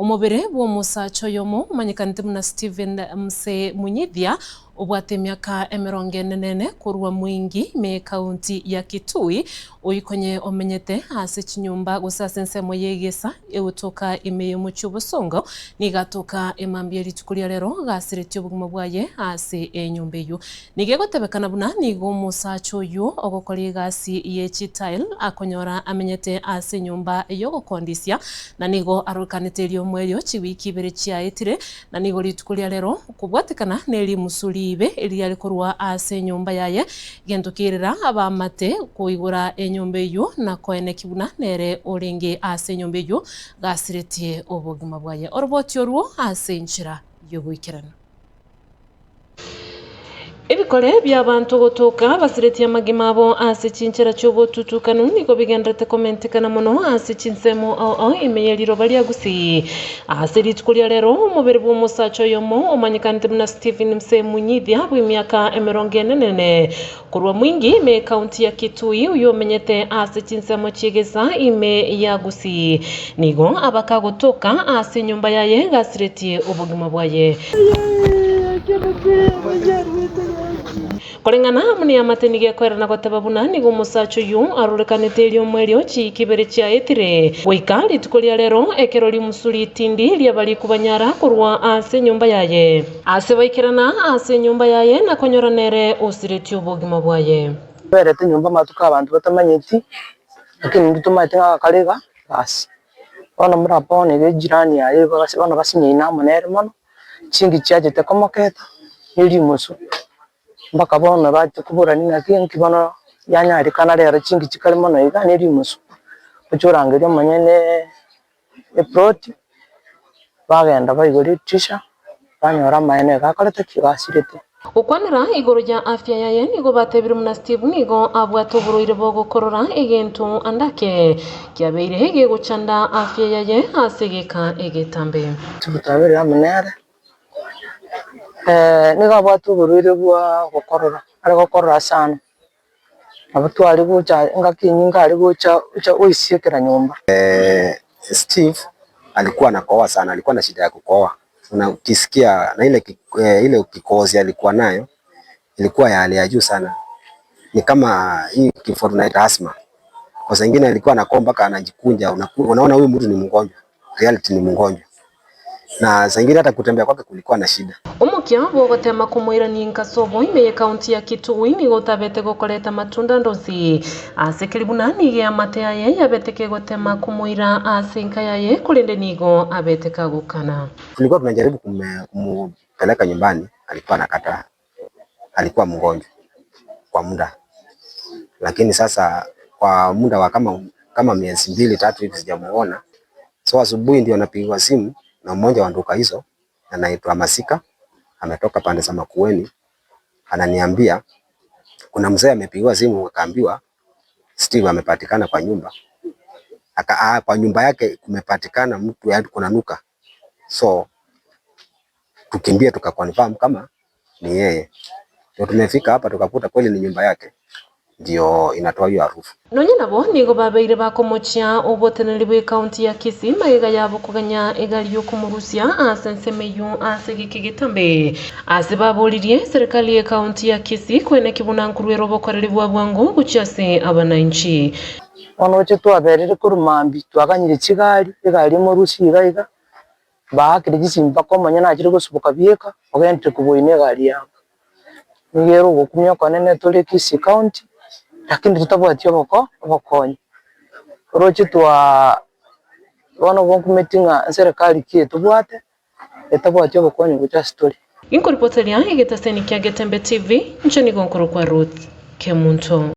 Omobere bw'omosacha oyomo omanyekanete buna Stephen Msee Munyithia obwate emiaka emerongo ene nene korwa Mwingi ime y'Ekaunti ya Kitui, oyio konye omenyete ase chinyomba gose ase ensemo y'egesa egotoka ime y'omochie o Bosongo, nigo atoka emambia rituko ria rero gasiretie obogima bwaye ase enyomba eyio. Nigo egotebekana buna nigo omosacha oyio ogokora egasi ye chitile akonyora amenyete ase enyomba y'ogokondisia, na nigo arorekanete eriomo erio chiwiki ibere chiaetire, na nigo rituko ria rero kobwatekana ne rimusu riibe eriare korwa ase enyomba yaye, gento kerera abaamate koigora enyomba eyio na koeneki buna nere orenge ase enyomba eyio gasiretie obogima bwaye. Oroboti orwo ase enchera y'oboikeranu. Ebikore bi'abanto gotoka basiretie amagima abo ase chinchera chi'obotutukanu nigo bigendererete komentekana mono ase chinsemo ao ao ime ye riroba ria Gusii. Ase rituko ria rero, omobere bw'omosacha oyomo omanyekanete buna Stephen Msee Munyithia bw'emiaka emerongo ene nene korwa Mwingi ime ekaunti ya Kitui oyio omenyete ase chinsemo chi'egesa ime ya Gusii nigo abaka gotoka ase enyomba yaye gasiretie obogima bwaye. Koreng'ana amo neamate nigo ekoerana goteba buna nigo omosacha oyio arorekanete eriomo erio chiiki ibere chiaetire, goika rituko ria rero, ekero rimusu ritindi riaba rikobanyara korwa ase enyomba yaye. Ase baikerana ase enyomba yaye na konyora nere osiretie obogima bwaye. Berete nyomba amatuko abanto batamanyeti, lakini intwe tomaete ng'a agakora iga gasi. Bono muna bono iga ejirani yaye igo bono basinyaine amo nere mono. Chingi chiachete komoketa ne rimosu, mpaka bono bachia koborania ng'aki nki bono yanyarekana rero chingi chikare mono iga ne rimosu, oche orangerie omonyene eploti, bagenda baigora edirisha, banyora amaene iga akorete ki? Iga asirete. Gokwanera igoro ya afya yaye nigo batebire buna Steve nigo abwate oborwaire bogokorora egento ande ake kiabeire gegochanda afya yaye ase egeka egetambe. Steve twabeire amo nere, nigo abwate oborwaire bwa gokorora, are gokorora sana, nabo tware gocha engaki enyinge are gocha gocha goisiekera nyomba. Steve alikuwa anakohoa sana, alikuwa na shida ya kukohoa na ukisikia na ile ile kikohozi alikuwa nayo ilikuwa ya hali ya juu sana, ni kama hii kifua tunaita asthma. Kwa saa ingine alikuwa anakohoa mpaka anajikunja, unaona huyu mtu ni mgonjwa, reality ni mgonjwa. Na saa ingine hata kutembea kwake kulikuwa na shida. Omokia bw'ogotema komoirania inka sobo ime y'ekaunti ya Kitui nigo otabete gokoreta matunda ndonsi ase keri buna nigo eamate yaye yabete kegotema komoira ase enka yaye korende nigo abete kagokana. Tulikuwa tunajaribu kumupeleka nyumbani, alikuwa anakataa, alikuwa mgonjwa kwa muda, lakini sasa kwa muda wa kama, kama miezi mbili tatu hivi sijamuona. So asubuhi ndio napigiwa simu na mmoja wa nduka hizo anaitwa Masika, ametoka pande za Makueni, ananiambia kuna mzee amepigiwa simu akaambiwa Steve amepatikana kwa nyumba aka, ah, kwa nyumba yake kumepatikana mtu yaani kuna nuka, so tukimbie tukaconfirm kama ni yeye. Ndio tumefika hapa tukakuta kweli ni nyumba yake ndio inatoa hiyo harufu. Nonye nabo nigo babeire bakomochia oboteneneri bw'ekaunti ya Kisii magega yabo koganya egari y'okomorusia ase ensemo eyio ase egeka egetambe. Ase baboririe serikali y'ekaunti ya Kisii koeneki buna nkorwera obokoreri bwa bwango gochia ase abananchi. Bono oche twaberire korwa mambia twaganyire chigari, egari emorusie iga iga, baakire chisimi mpaka omonyene achire gosuboka bieka, ogenderere koboina egari yabo. Nigo ere ogokumia okonene tore Kisii county, lakini totabwati oboko obokonyi. Oroche twaa bono obo nkumeti ng'a eserekari ki etobwate, etabwati obokonyi gocha ase tore. Inkoripoteria egetaseni kia Getembe TV, inche nigo nkorokwa Ruth Kemunto.